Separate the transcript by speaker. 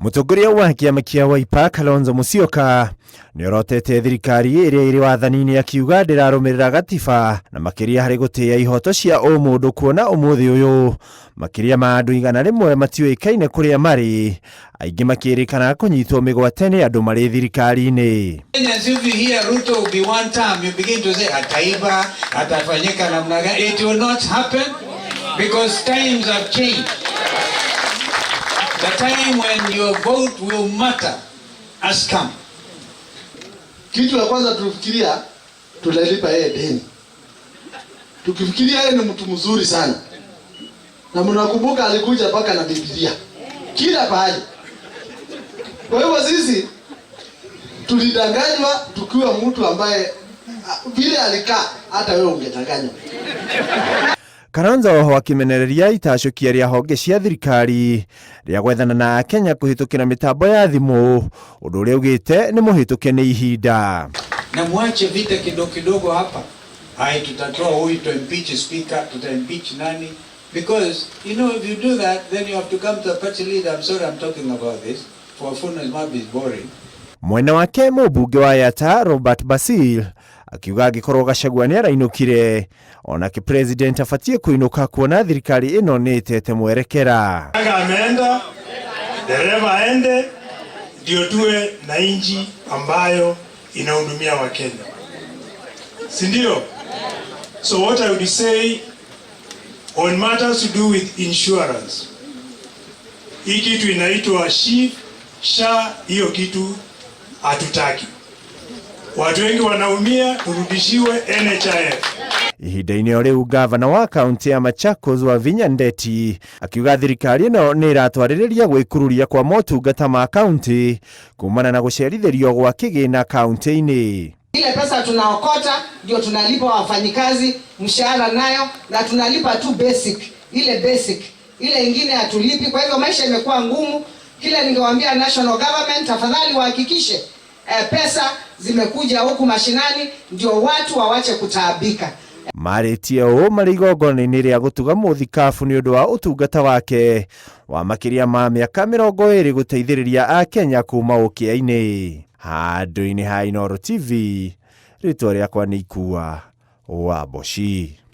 Speaker 1: Mũtongoria wa kĩama kĩa Wiper Kalonzo Musyoka nĩorotete thirikari ĩrĩa ĩrĩ wathani-inĩ akiuga ndĩrarũmĩrĩra gatiba na makĩria harĩ gũtĩĩa ihoto cia ũmũndũ, kuona ũmũthĩ ũyũ makĩria ma andũ 100 matiũĩkaine kũrĩa marĩ, aingĩ makĩrĩkana kũnyitwo mĩgwate nĩ andũ marĩ thirikari-inĩ.
Speaker 2: Kenyans, if you hear Ruto will be one term, you begin to say, "Ataiba, atafanyika namna gani?" It will not happen because times have changed. The time when your vote will matter has come.
Speaker 3: Kitu ya kwanza tulifikiria tunalipa yeye deni, tukifikiria yeye ni mtu mzuri sana, na mnakumbuka alikuja mpaka na Biblia kila pahali. Kwa hivyo sisi tulidanganywa tukiwa mtu ambaye vile alikaa, hata wewe ungedanganywa.
Speaker 1: Kalonzo oho akĩmenereria itacũkia rĩa honge cia thirikari rĩa gwethana na Akenya kũhĩtũkĩra mĩtambo ya thimũ, ũndũ ũrĩa augĩte nĩ mũhĩtũke nĩ ihinda.
Speaker 2: Na mwache vita kidogo kidogo hapa. Hai, tutatoa huyu, to impeach speaker, tuta impeach nani. Because, if you do that, then you have to come to the party leader. I'm sorry I'm talking about this. For Funo, it might be boring.
Speaker 1: Mwena wake mũmbunge wa Yatta Robert Basil akiuga angĩkorwo Gachagua nĩ arainũkire, onake president abatiĩ kũinũka kuona thirikari ĩno nĩ ĩtete mwerekera.
Speaker 4: Aga ameenda, dereva aende, ndio tuwe na nchi ambayo inahudumia Wakenya, si ndio? So what I would say on matters to do with insurance, hii kitu inaitwa SHIF, SHA, hiyo kitu hatutaki. Watu wengi wanaumia, turudishiwe NHIF.
Speaker 1: Ihinda-inĩ o rĩu, gavana wa kaunti ya Machakos Wavinya Ndeti akiuga thirikari ĩno nĩ ĩratwarĩrĩria gwĩkururia kwa motungata ma kaunti kumana na gũcerithĩrio gwa kĩgĩna kaunti-inĩ.
Speaker 5: Ile pesa tunaokota ndio tunalipa wafanyikazi mshahara nayo, na tunalipa tu basic, ile basic, ile ingine hatulipi. Kwa hivyo maisha imekuwa ngumu. Kile ningewaambia national government, tafadhali wahakikishe pesa zimekuja huku mashinani, ndio watu wawache kutaabika.
Speaker 1: Marĩtie ũũ marĩ igongona-inĩ rĩa gũtuga mũthikabu nĩ ũndũ wa ũtungata wake wa makĩria ma mĩaka 20 gũteithĩrĩria Akenya kuma ũkĩa-inĩ. Handũ-inĩ ha Inooro TV, rĩtwa rĩakwa nĩ Ikua wa Mboci.